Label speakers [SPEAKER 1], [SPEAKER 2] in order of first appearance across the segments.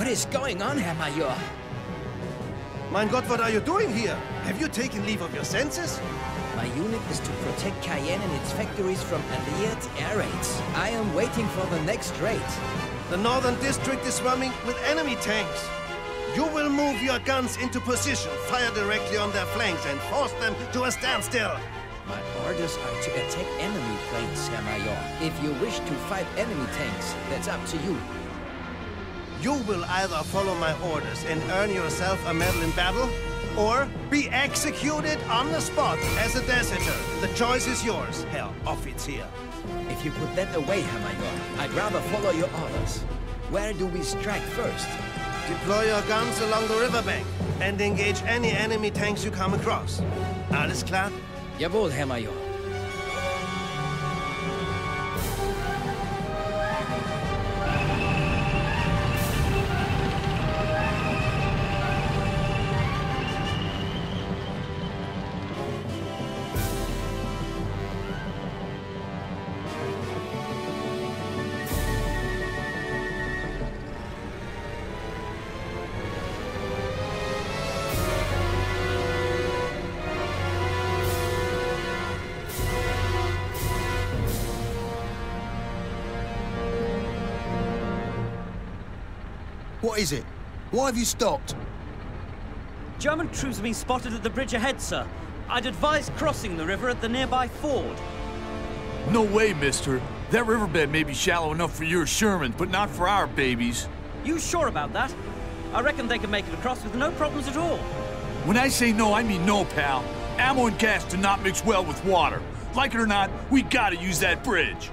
[SPEAKER 1] What is going on, Herr Major?
[SPEAKER 2] Mein Gott, what are you doing here? Have you taken leave of your senses?
[SPEAKER 1] My unit is to protect Cayenne and its factories from Allied air raids. I am waiting for the next raid.
[SPEAKER 2] The northern district is swarming with enemy tanks. You will move your guns into position, fire directly on their flanks and force them to a standstill.
[SPEAKER 1] My orders are to attack enemy planes, Herr Major. If you wish to fight enemy tanks, that's up to you.
[SPEAKER 2] You will either follow my orders and earn yourself a medal in battle, or be executed on the spot as a deserter. The choice is yours, Herr Offizier.
[SPEAKER 1] If you put that away, Herr Major, I'd rather follow your orders. Where do we strike first?
[SPEAKER 2] Deploy your guns along the riverbank and engage any enemy tanks you come across. Alles klar?
[SPEAKER 1] Jawohl, Herr Major.
[SPEAKER 3] What is it? Why have you stopped?
[SPEAKER 4] German troops have been spotted at the bridge ahead, sir. I'd advise crossing the river at the nearby ford.
[SPEAKER 5] No way, mister. That riverbed may be shallow enough for your Sherman, but not for our babies.
[SPEAKER 4] You sure about that? I reckon they can make it across with no problems at all.
[SPEAKER 5] When I say no, I mean no, pal. Ammo and gas do not mix well with water. Like it or not, we gotta use that bridge.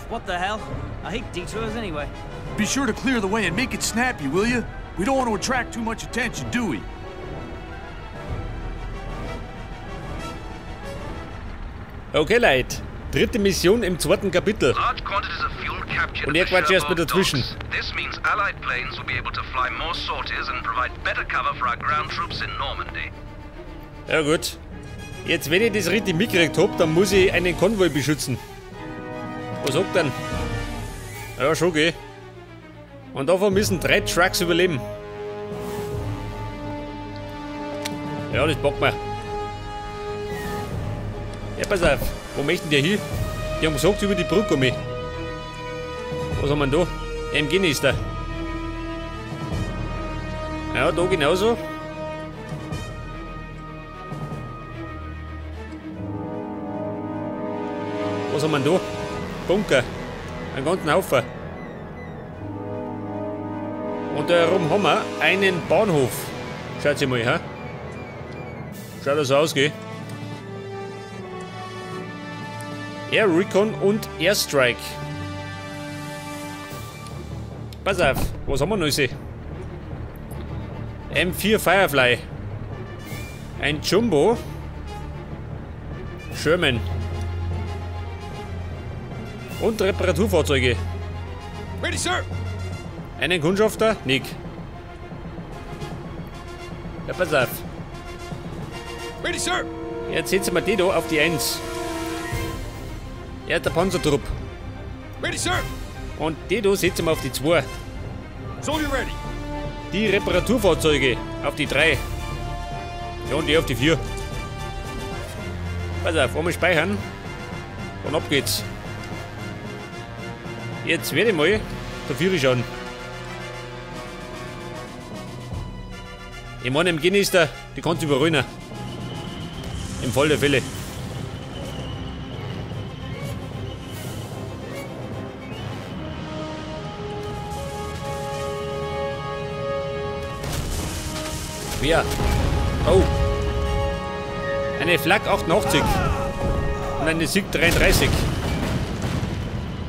[SPEAKER 4] What the hell? I hate detours anyway.
[SPEAKER 5] Be sure to clear the way and make it snappy, will you? We don't want to attract too much attention, do we?
[SPEAKER 6] Okay, Leute. Dritte Mission im zweiten Kapitel. Und er quatscht erst mal dazwischen.
[SPEAKER 7] This means allied planes will be able to fly more sorties and provide better cover for our ground troops in Normandy.
[SPEAKER 6] Ja gut. Jetzt, wenn ich das richtig mitgekriegt hab, dann muss ich einen Konvoi beschützen. Was sagt denn? Ja, schon, gell. Und davon müssen 3 Trucks überleben. Ja, das packt man. Ja, pass auf. Wo möchten die hin? Die haben gesagt, über die Brücke komme ich. Was haben wir denn da? MG ist da. Ja, da genauso. Was haben wir denn da? Bunker. Einen ganzen Haufen. Und da herum haben wir einen Bahnhof. Schaut sich mal, hä? Schaut das so aus, gell? Air Recon und Airstrike. Pass auf, was haben wir noch? M4 Firefly. Ein Jumbo. Sherman. Und Reparaturfahrzeuge.
[SPEAKER 5] Ready, Sir.
[SPEAKER 6] Einen Kundschafter? Nick. Ja, pass auf.
[SPEAKER 5] Ready, Sir.
[SPEAKER 6] Jetzt setzen wir die da auf die 1. Ja, der Panzertrupp.
[SPEAKER 5] Ready, Sir.
[SPEAKER 6] Und die da setzen wir auf die 2.
[SPEAKER 5] Soldier ready.
[SPEAKER 6] Die Reparaturfahrzeuge auf die 3. Ja, und die auf die 4. Pass auf, einmal speichern. Und ab geht's. Jetzt werde ich mal der 4 schauen. Ich meine, im Genister, die kannst du überrollen. Im Fall der Fälle. Wer? Oh. Eine Flak 88. Und eine SIG 33.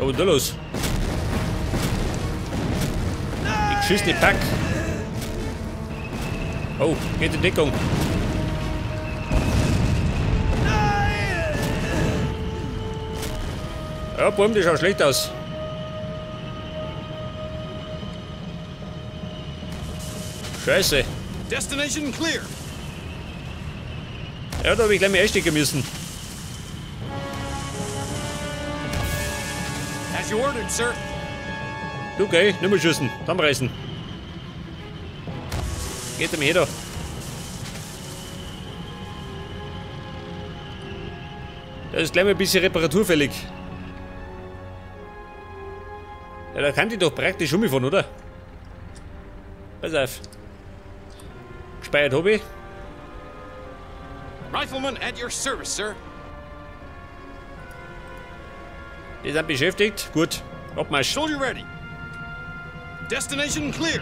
[SPEAKER 6] Oh, da los. Die geschissene Pack. Oh, geht in Deckung. Ja, Buben, das schaut schlecht aus. Scheiße.
[SPEAKER 5] Destination clear.
[SPEAKER 6] Ja, da habe ich gleich mal einstecken müssen.
[SPEAKER 5] As you ordered, sir.
[SPEAKER 6] Du, gell, nicht mehr schießen, zusammenreißen. Geht einmal her da. Da ist gleich mal ein bisschen reparaturfällig. Ja, da kann die doch praktisch umfahren, oder? Pass auf. Gespeichert habe ich.
[SPEAKER 8] Rifleman at your service, sir.
[SPEAKER 6] Die sind beschäftigt. Gut. Abmarsch.
[SPEAKER 8] Soldier ready. Destination clear.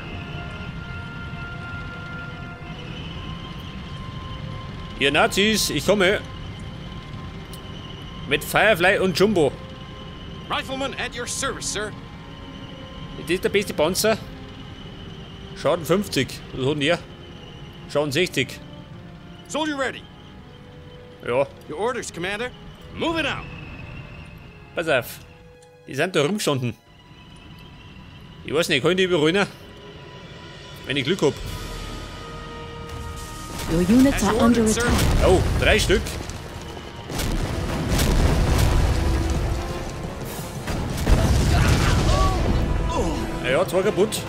[SPEAKER 6] Ihr Nazis, ich komme. Mit Firefly und Jumbo.
[SPEAKER 8] Rifleman at your service, sir.
[SPEAKER 6] Das ist der beste Panzer. Schaden 50. Was hat denn der? Schaden 60.
[SPEAKER 8] Soldier ready.
[SPEAKER 6] Ja.
[SPEAKER 8] Your orders, Commander. Move it out.
[SPEAKER 6] Pass auf. Die sind da rumgestanden. Ich weiß nicht, kann ich die überrollen? Wenn ich Glück hab.
[SPEAKER 9] Your units are under attack.
[SPEAKER 6] Oh, 3 Stück. Ja, 2 kaputt.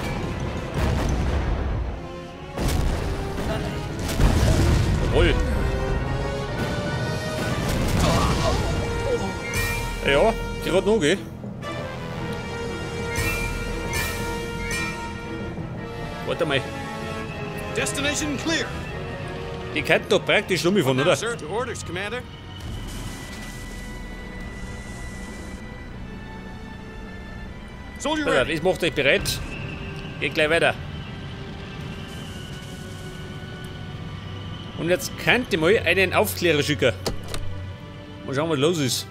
[SPEAKER 6] Jawohl. Ja, gerade noch, gell? Warte mal.
[SPEAKER 8] Destination clear.
[SPEAKER 6] Die könnten doch praktisch rumfahren, oder?
[SPEAKER 8] Sir, to orders, Commander. Soldier ready.
[SPEAKER 6] Das macht euch bereit. Geht gleich weiter. Und jetzt könnt ihr mal einen Aufklärer schicken. Mal schauen, was los ist.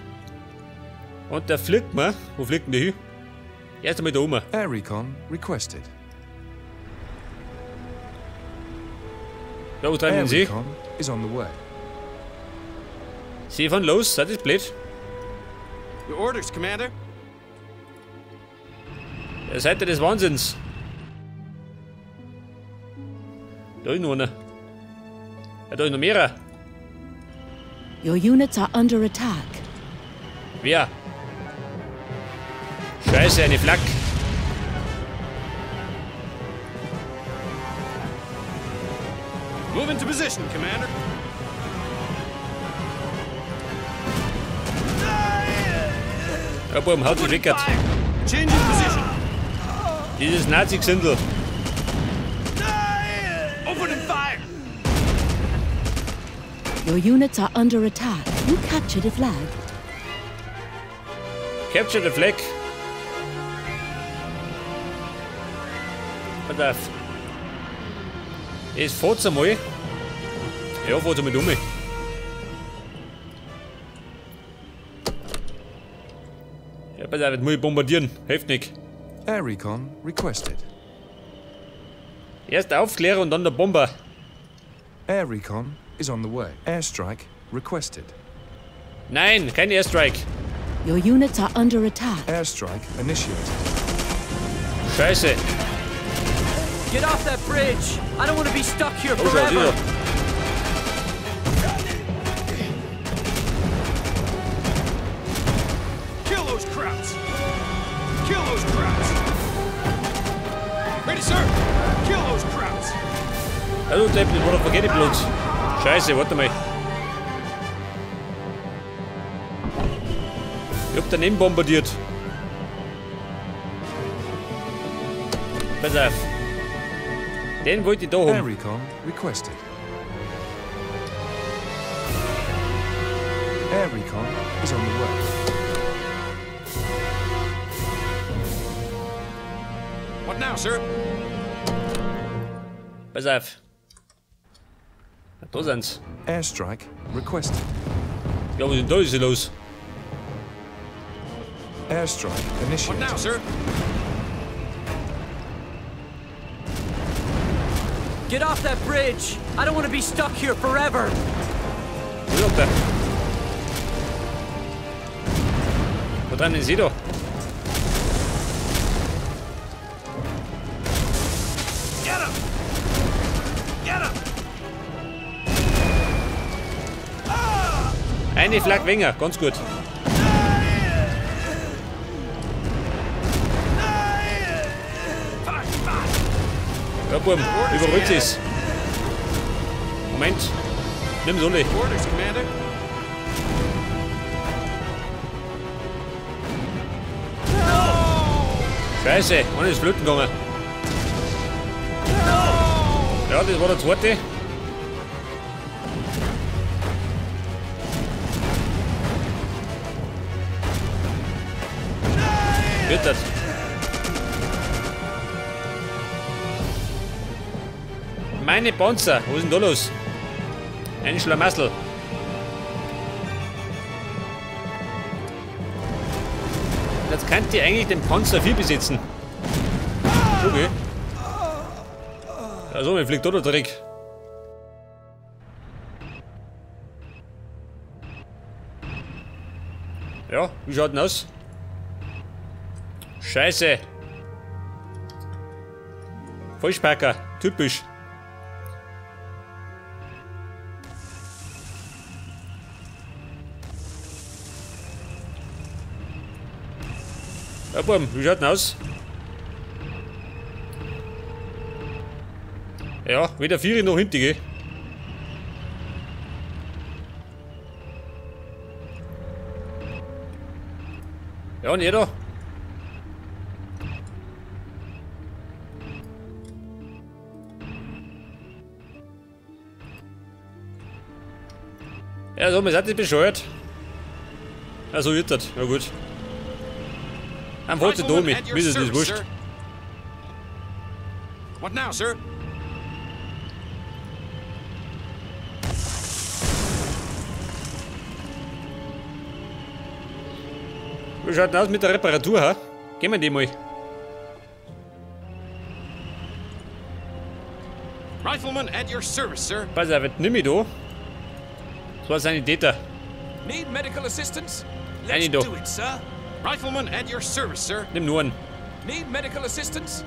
[SPEAKER 6] Und da fliegt man. Wo fliegt denn der hin? Erst einmal da oben.
[SPEAKER 10] Air Recon requested.
[SPEAKER 6] Da, wo treiben Sie?
[SPEAKER 10] Is on the way.
[SPEAKER 6] Sie fahren los, das ist blöd.
[SPEAKER 8] Your orders, Commander.
[SPEAKER 6] Der Seite des Wahnsinns. Da ist noch einer. Ja, da ist noch mehrer.
[SPEAKER 9] Your units are under attack.
[SPEAKER 6] Wer? Scheiße, eine Flak.
[SPEAKER 8] Move into position, Commander.
[SPEAKER 6] Ja, Buben, haut sich weg.
[SPEAKER 8] Change in position.
[SPEAKER 6] Dieses Nazi-Gesindel.
[SPEAKER 8] Open and fire.
[SPEAKER 9] Your units are under attack. You captured a flag.
[SPEAKER 6] Capture the flag. Pass auf. Jetzt fahrt's einmal. Ja, fahrt's einmal um. Ja, pass auf, jetzt muss ich bombardieren. Hilft nicht.
[SPEAKER 10] Air Recon requested.
[SPEAKER 6] Erst der Aufklärer und dann der Bomber.
[SPEAKER 10] Air Recon is on the way. Airstrike requested.
[SPEAKER 6] Nein, kein Airstrike.
[SPEAKER 9] Your units are under attack.
[SPEAKER 10] Airstrike initiated.
[SPEAKER 6] Scheiße.
[SPEAKER 4] Get off that bridge! I don't want to be stuck here
[SPEAKER 6] Oh, schau,
[SPEAKER 4] forever.
[SPEAKER 8] Kill those krauts! Kill those krauts! Ready, sir! Kill those krauts!
[SPEAKER 6] Ja, du Depp, das war doch vergett bloß. Scheiße, warte mal. Ich hab daneben bombardiert. Pass auf. Den wollte ich da
[SPEAKER 10] Air
[SPEAKER 6] haben.
[SPEAKER 10] Recon requested. Air Recon is on the way.
[SPEAKER 8] What now, sir?
[SPEAKER 6] Pass auf. Da sind's.
[SPEAKER 10] Airstrike requested.
[SPEAKER 6] Ja, was ist denn da ist los?
[SPEAKER 10] Airstrike
[SPEAKER 8] What
[SPEAKER 10] initiated.
[SPEAKER 8] now, sir?
[SPEAKER 4] Get off that bridge! I don't want to be stuck here forever!
[SPEAKER 6] Wo ist der? Wo dran sind Sie da?
[SPEAKER 8] Get him! Get him!
[SPEAKER 6] Eine Flak weniger, ganz gut. Ja, Buben, überrollt es. Moment. Nimm so nicht.
[SPEAKER 8] Orders, Commander.
[SPEAKER 6] Scheiße, einer ist flöten gegangen. Ja, das war der zweite. Wird das? Meine Panzer, was ist denn da los? Ein Schlamassel. Jetzt könnt ihr eigentlich den Panzer 4 besitzen. Okay. Also, mir fliegt da der Dreck. Ja, wie schaut denn aus? Scheiße. Vollsparker, typisch. Ja, Buben, wie schaut denn aus? Ja, weder 4 noch hinten, gell? Ja, und jeder. Ja, so, wir sind nicht bescheuert. Ja, so wird das. Na gut. Dann wollte Domi. Mir ist es nicht wurscht.
[SPEAKER 8] What now, sir?
[SPEAKER 6] Wie schaut denn aus mit der Reparatur, ha? Gehen wir die mal.
[SPEAKER 8] Rifleman at your service, sir.
[SPEAKER 6] Pass auf, jetzt nimm ich da. Das war Sanitäter.
[SPEAKER 8] Need medical assistance?
[SPEAKER 6] Let's
[SPEAKER 8] do it, sir. Rifleman at your service, sir.
[SPEAKER 6] Nimm nur einen.
[SPEAKER 8] Need medical assistance?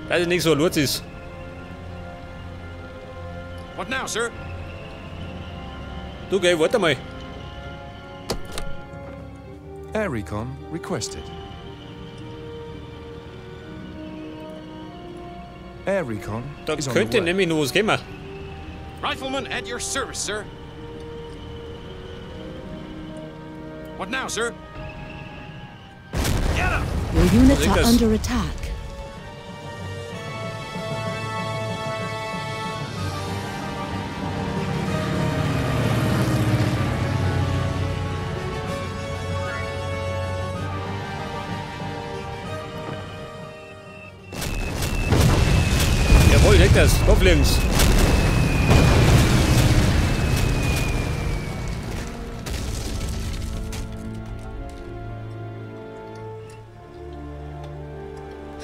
[SPEAKER 6] Dass es nicht so ein Lurz ist.
[SPEAKER 8] What now, sir?
[SPEAKER 6] Du, geh, warte mal.
[SPEAKER 10] Air recon requested. Air recon
[SPEAKER 6] Da
[SPEAKER 10] is on the
[SPEAKER 6] könnte
[SPEAKER 10] way.
[SPEAKER 6] nämlich noch was geben.
[SPEAKER 8] Rifleman at your service, sir. What now, sir?
[SPEAKER 9] Your units are
[SPEAKER 6] das.
[SPEAKER 9] under attack.
[SPEAKER 6] Jawohl, leg das. Da fliegen's.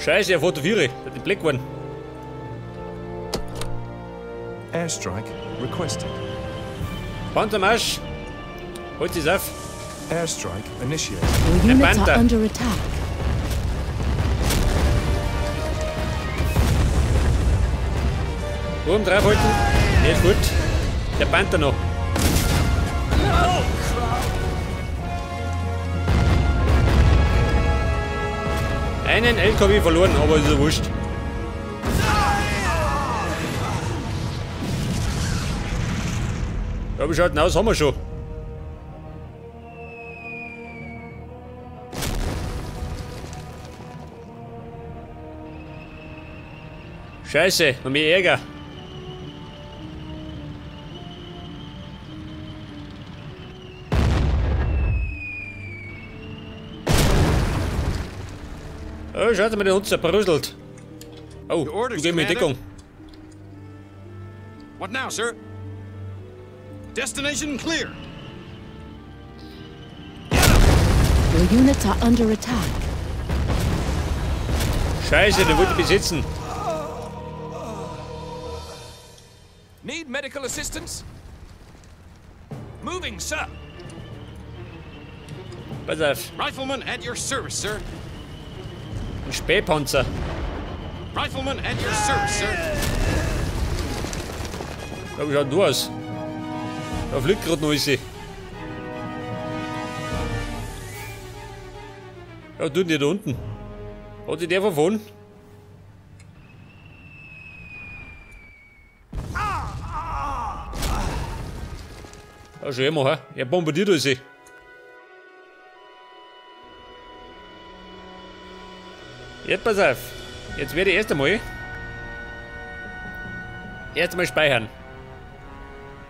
[SPEAKER 6] Scheiße, er fotografiere. Hat den Blick geworden.
[SPEAKER 10] Airstrike requested.
[SPEAKER 6] Panzermarsch. Holt sie's auf.
[SPEAKER 10] Airstrike initiated.
[SPEAKER 9] Your units are
[SPEAKER 6] Panther.
[SPEAKER 9] under attack.
[SPEAKER 6] Oben draufhalten. Der ist gut. Der Panther noch. Einen LKW verloren, aber ist ja wurscht. Ja, wie schaut denn aus? Haben wir schon. Scheiße, noch mehr Ärger. Oh, schaut mal, der Hund zerbröselt. Oh, du geh mir in Deckung.
[SPEAKER 8] What now, sir? Destination clear.
[SPEAKER 9] Your units are under attack.
[SPEAKER 6] Scheiße, den wollte ich besitzen.
[SPEAKER 8] Need medical assistance? Moving, sir.
[SPEAKER 6] Pass auf.
[SPEAKER 8] Rifleman at your service, sir.
[SPEAKER 6] Ein Spähpanzer.
[SPEAKER 8] Rifleman at your service, sir.
[SPEAKER 6] Ja, wie schaut denn du aus? Da fliegt gerade noch was. Ja, tut die da unten. Hat sich der verfahren? Ja, schon immer, hä? Er bombardiert uns. Jetzt pass auf. Jetzt werde ich erst einmal speichern.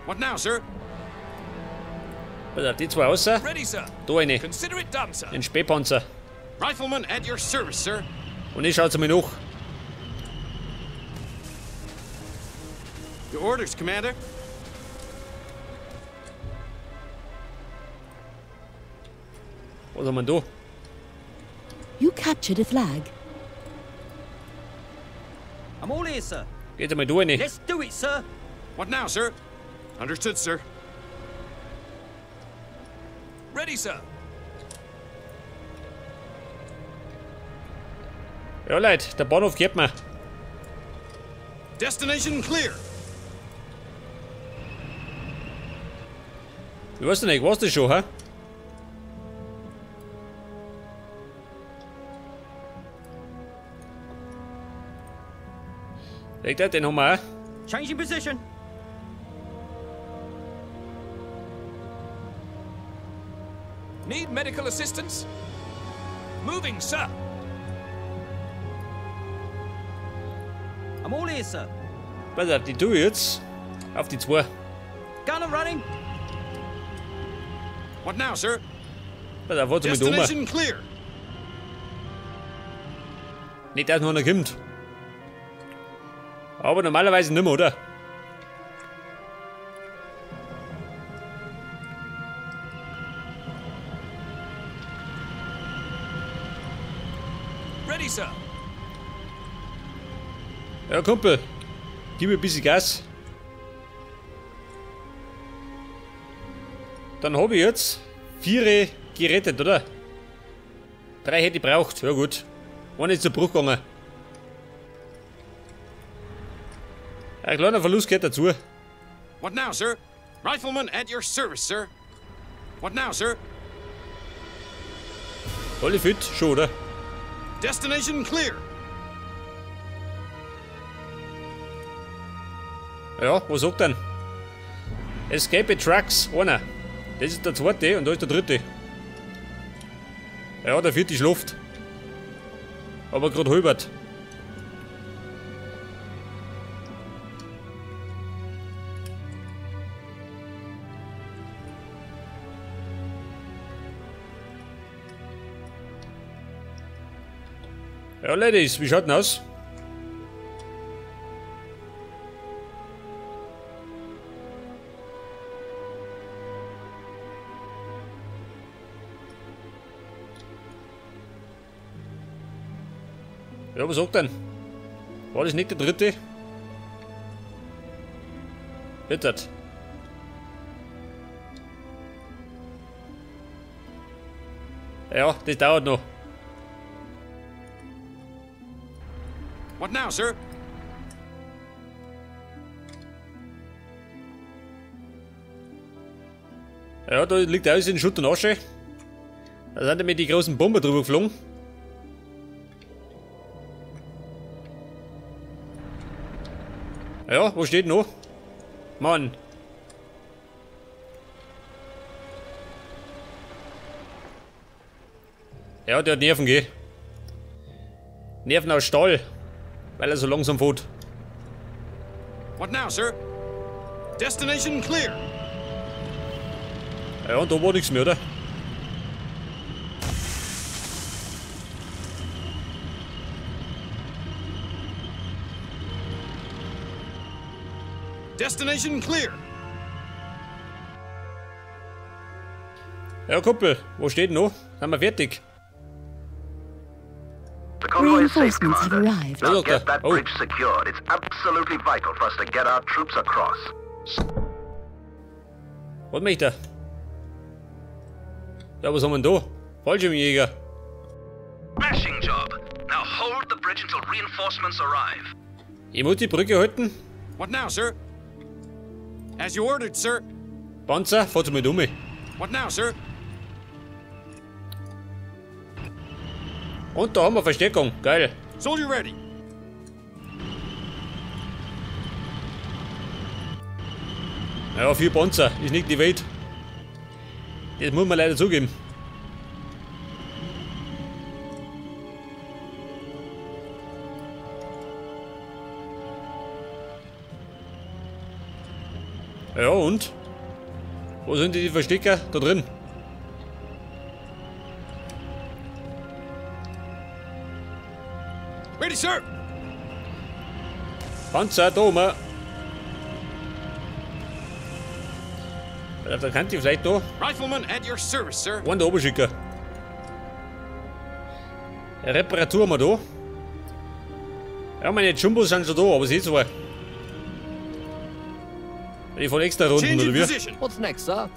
[SPEAKER 8] What now, sir?
[SPEAKER 6] Pass auf, die zwei außer.
[SPEAKER 10] Ready, sir.
[SPEAKER 6] Da eine.
[SPEAKER 10] Consider it done, sir.
[SPEAKER 6] Den Spähpanzer.
[SPEAKER 8] Rifleman at your service, sir.
[SPEAKER 6] Und ich schaue mal nach.
[SPEAKER 8] Your orders, Commander.
[SPEAKER 6] Was haben wir da?
[SPEAKER 9] You captured a flag.
[SPEAKER 4] I'm all ears, sir.
[SPEAKER 6] Geht einmal da rein.
[SPEAKER 4] Let's do it, sir.
[SPEAKER 8] What now, sir?
[SPEAKER 10] Understood, sir. Ready, sir.
[SPEAKER 6] Ja, Leute, der Bahnhof geht mir.
[SPEAKER 8] Destination clear.
[SPEAKER 6] Ich weiß nicht, war's das schon, hä? Legt er den haben wir auch.
[SPEAKER 4] Changing position.
[SPEAKER 10] Need medical assistance? Moving, sir.
[SPEAKER 4] I'm all ears, sir.
[SPEAKER 6] Pass auf, die tue ich jetzt. Auf die zwei.
[SPEAKER 4] Gunner running.
[SPEAKER 8] What now, sir?
[SPEAKER 6] Pass auf, warte mal da um.
[SPEAKER 8] Destination clear.
[SPEAKER 6] Nicht, dass noch einer kommt. Aber normalerweise nicht mehr, oder?
[SPEAKER 10] Ready, sir.
[SPEAKER 6] Ja, Kumpel, gib mir ein bisschen Gas. Dann habe ich jetzt 4 gerettet, oder? 3 hätte ich braucht, ja gut. Einer ist zu Bruch gegangen. Ein kleiner Verlust gehört dazu.
[SPEAKER 8] What now, sir? Rifleman at your service, sir. What now, sir?
[SPEAKER 6] Alle fit, schon, oder?
[SPEAKER 8] Destination clear.
[SPEAKER 6] Ja, was sagt denn? Escape Trucks, einer. Das ist der zweite und da ist der dritte. Ja, der vierte schläft. Aber gerade halbert. Ja, Ladies, wie schaut denn aus? Ja, was sagt denn? War das nicht der dritte? Bitte. Ja, das dauert noch.
[SPEAKER 8] What now, sir?
[SPEAKER 6] Ja, da liegt alles in Schutt und Asche. Da sind nämlich die großen Bomber drüber geflogen. Ja, wo steht noch? Mann. Ja, der hat Nerven, gell? Nerven aus Stahl. Weil er so langsam fährt.
[SPEAKER 8] What now, sir? Destination clear.
[SPEAKER 6] Ja, und da war nichts mehr, oder?
[SPEAKER 8] Destination clear.
[SPEAKER 6] Ja, Kumpel, wo steht denn noch? Sind wir fertig?
[SPEAKER 7] The convoy is safe,
[SPEAKER 9] Reinforcements have
[SPEAKER 7] Commander.
[SPEAKER 9] arrived.
[SPEAKER 7] Now get that
[SPEAKER 6] Oh.
[SPEAKER 7] bridge secured. It's absolutely vital for us to get our troops across.
[SPEAKER 6] Was möchte er? Ja, was haben wir denn da? Fallschirmjäger.
[SPEAKER 7] Smashing job. Now hold the bridge until reinforcements arrive.
[SPEAKER 6] Ich muss die Brücke halten.
[SPEAKER 8] What now, sir? As you ordered, sir.
[SPEAKER 6] Panzer, fahrt's mal um.
[SPEAKER 8] What now, sir?
[SPEAKER 6] Und da haben wir Verstärkung. Geil.
[SPEAKER 8] Soldier ready.
[SPEAKER 6] Ja, 4 Panzer. Ist nicht die Welt. Das muss man leider zugeben. Ja, und? Wo sind die Verstecker? Da drin.
[SPEAKER 8] Ready, sir.
[SPEAKER 6] Panzer, da oben. Da kann ich vielleicht da.
[SPEAKER 8] Rifleman at your service, sir.
[SPEAKER 6] Einen da oben schicken. Reparatur haben wir da. Ja, meine Jumbos sind schon da, aber sie zwei. Die fahren extra Runden, oder wie?
[SPEAKER 1] What's next, sir?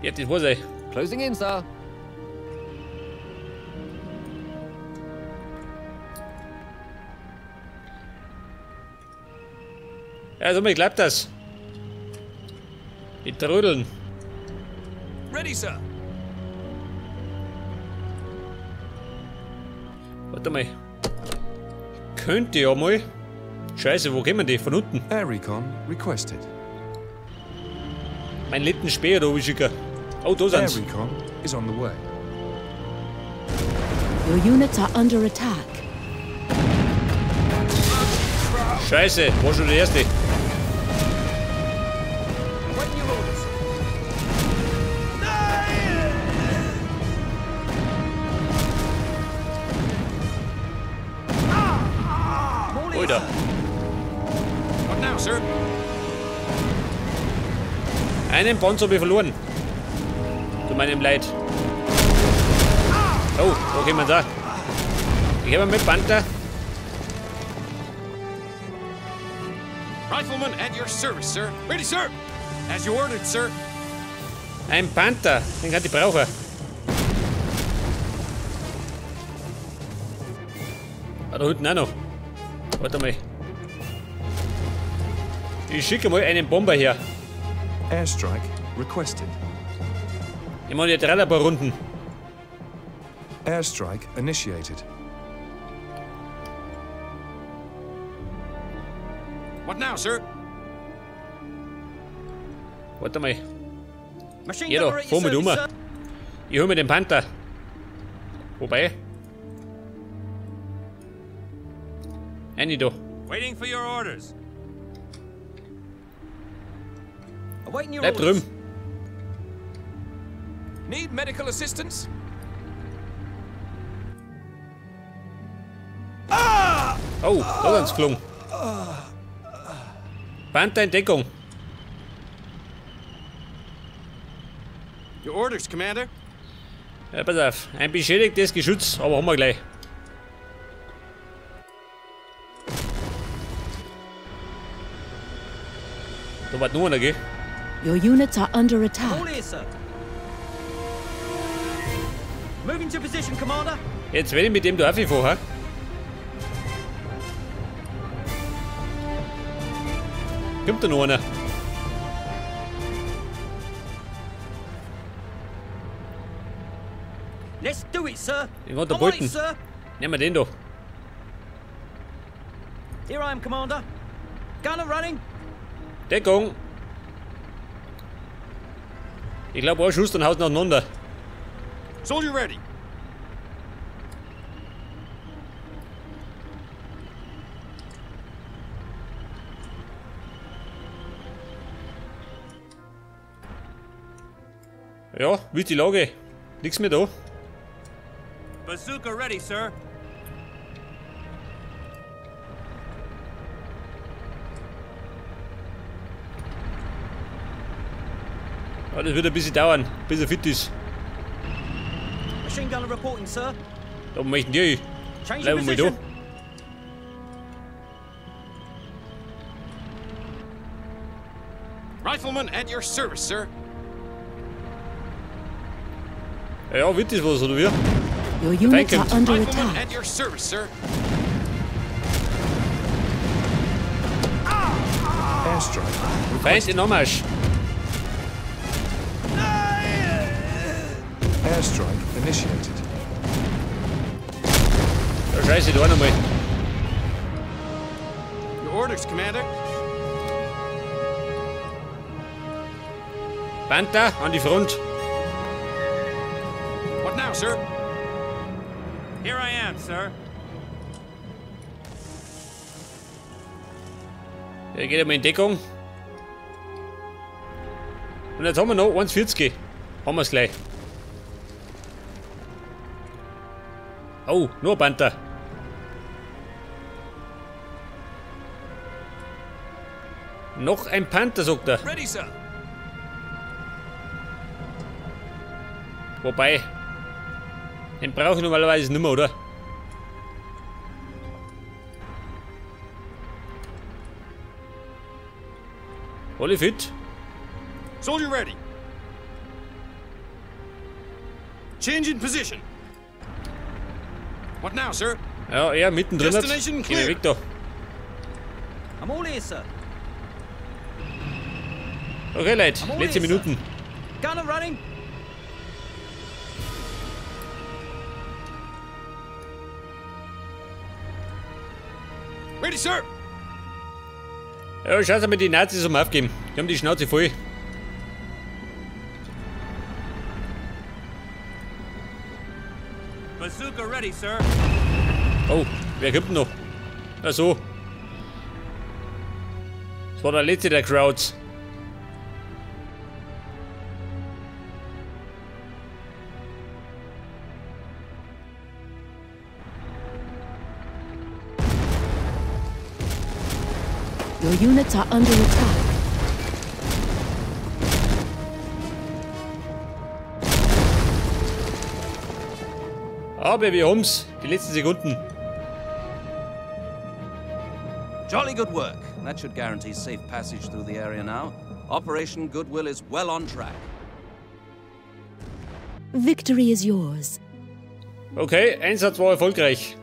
[SPEAKER 6] Ja, das war's ey.
[SPEAKER 1] Closing in, sir.
[SPEAKER 6] Ja, so, mir klappt das. Die Trödeln.
[SPEAKER 10] Ready, sir.
[SPEAKER 6] Warte mal. Könnte ja mal. Scheiße, wo kommen die? Von unten.
[SPEAKER 10] Air Recon requested.
[SPEAKER 6] Mein letzten Speer da oben schicken. Oh, da sind's.
[SPEAKER 10] Air Recon is on the way.
[SPEAKER 9] Your units are under attack.
[SPEAKER 6] Scheiße, war schon der erste. Alter.
[SPEAKER 8] What now, sir?
[SPEAKER 6] Einen Panzer habe ich verloren. Zu meinem Leid. Oh, wo kommen wir da? Ich habe mit Panther.
[SPEAKER 8] Rifleman at your service, sir. Ready, sir. As you ordered, sir.
[SPEAKER 6] Ein Panther, den kann ich brauchen. Ah, da hinten auch noch. Warte mal. Ich schicke mal einen Bomber her.
[SPEAKER 10] Airstrike requested.
[SPEAKER 6] Ich mache jetzt ein paar Runden.
[SPEAKER 10] Airstrike initiated.
[SPEAKER 8] What now, sir?
[SPEAKER 6] Warte mal. Ja, da, fahr mit um. Ich hol mir den Panther. Wobei. Eine da.
[SPEAKER 8] Waiting for your orders.
[SPEAKER 6] Bleib drüben.
[SPEAKER 10] Need medical assistance?
[SPEAKER 6] Oh, da sind's geflogen. Panther in Deckung.
[SPEAKER 8] Your orders, Commander.
[SPEAKER 6] Ja, pass auf. Ein beschädigtes Geschütz, aber haben wir gleich. Da war nur einer, gell?
[SPEAKER 9] Your units are under attack.
[SPEAKER 4] All here, sir. Moving to position, Commander.
[SPEAKER 6] Jetzt werde ich mit dem da auffahren. Kommt da noch einer?
[SPEAKER 4] Let's do it, sir.
[SPEAKER 6] Den kann der Bolten. Nehmen wir den da.
[SPEAKER 4] Here I am, Commander. Gunner running.
[SPEAKER 6] Deckung. Ich glaube, ein Schuss, dann haut nacheinander.
[SPEAKER 8] Soldier ready.
[SPEAKER 6] Ja, wie ist die Lage? Nix mehr da.
[SPEAKER 8] Bazooka ready, sir.
[SPEAKER 6] Ja, das wird ein bisschen dauern, bis er fit ist.
[SPEAKER 4] Machine gunner reporting, sir.
[SPEAKER 6] Da möchten die. Bleiben wir mal da.
[SPEAKER 8] Rifleman at your service, sir.
[SPEAKER 6] Ja, wird das was, oder wie?
[SPEAKER 9] Your units are under
[SPEAKER 8] Rifleman
[SPEAKER 9] attack.
[SPEAKER 8] at your service, sir.
[SPEAKER 10] Airstrike.
[SPEAKER 6] Feind in Anmarsch.
[SPEAKER 10] Airstrike initiated.
[SPEAKER 6] Ja, scheiße, da nochmal.
[SPEAKER 8] Your orders, Commander.
[SPEAKER 6] Panther an die Front.
[SPEAKER 8] now, sir?
[SPEAKER 11] Here I am, sir.
[SPEAKER 6] Er geht einmal in Deckung. Und jetzt haben wir noch 1,40. Haben wir es gleich. Oh, nur ein Panther. Noch ein Panther, sagt er.
[SPEAKER 8] Ready, sir.
[SPEAKER 6] Wobei, den brauche ich normalerweise nicht mehr, oder? Alle fit?
[SPEAKER 8] Soldier ready. Change in position. What now, sir?
[SPEAKER 6] Ja, er mittendrin.
[SPEAKER 8] Destination
[SPEAKER 6] Geh
[SPEAKER 8] clear.
[SPEAKER 6] weg da.
[SPEAKER 4] I'm all ears, sir.
[SPEAKER 6] Okay, Leute,
[SPEAKER 4] I'm all
[SPEAKER 6] letzte
[SPEAKER 4] ears, sir.
[SPEAKER 6] Minuten.
[SPEAKER 4] Gunner running.
[SPEAKER 8] Ready, sir.
[SPEAKER 6] Ja, schaut mal, die Nazis um aufgeben. Die haben die Schnauze voll.
[SPEAKER 11] Bazooka ready, sir.
[SPEAKER 6] Oh, wer kommt denn noch? Ach so. Das war der letzte der Crowds.
[SPEAKER 9] Your units are under attack.
[SPEAKER 6] Aber wir haben's. Die letzten Sekunden.
[SPEAKER 12] Jolly good work. That should guarantee safe passage through the area now. Operation Goodwill is well on track.
[SPEAKER 9] Victory is yours.
[SPEAKER 6] Okay, Einsatz war erfolgreich.